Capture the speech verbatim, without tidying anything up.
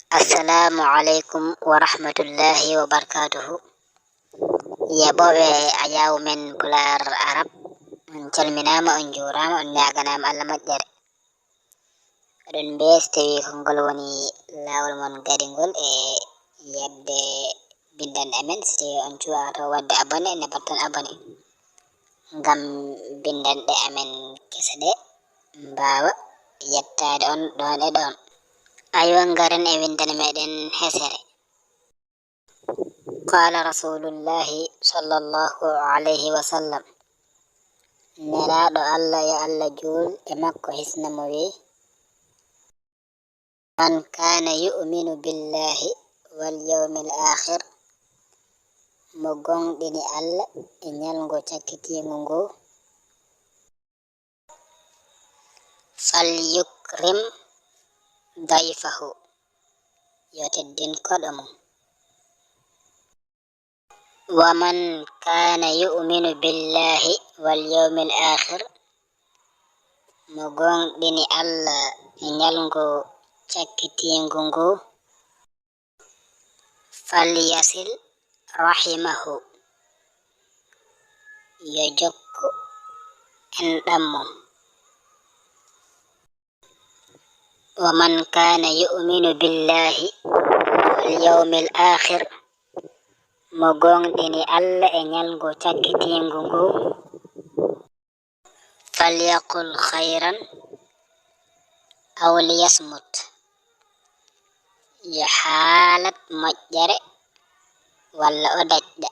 Assalamu aleykum wa rahmatullahi wa barakaatuhu. Yeeɓooɓe Ajaawo men Pulaar Arab, on calminaama, on njuuraama, on ñaaganaama Allah moƴƴere. Eɗen mbee so tawii ko ngol woni laawol mon gadingol e yeɓde binndanɗe amen, so tawii on cuwaa to waɗde abonné, ne mbaɗton abonné ngam binndanɗe amen kese ɗe mbaawa yettaade on ɗoon e ɗoon. Aywa, ngaren e winndere meɗen hesere. Qaala Rasuulullaahi sallallaahu alayhi wa sallam, Nelaaɗo Allah, yo Allah juul e makko hisna mo, wiyi, Man kaana yu'minu billaahi wal yawmil aakhir, mo gooŋɗini Allah e ñalngu cakkitiingu ngu, fal yukrim dayfahu, yo teddin koɗo mum. Wa man kaana yu'minu billaahi wal yawmil aakhir, mo gooŋɗini Allah e ñalngu cakkitiingu ngu, fal yasil rahimahu, yo jokku enɗam mum. Wa man kaana yu'minu billaahi wal yawmil aakhir, mo gooŋɗini Allah e ñalngu cakkitiingu ngu, fal yaqul khayran aw liyasmut, yo haalat moƴƴere walla o daƴƴa.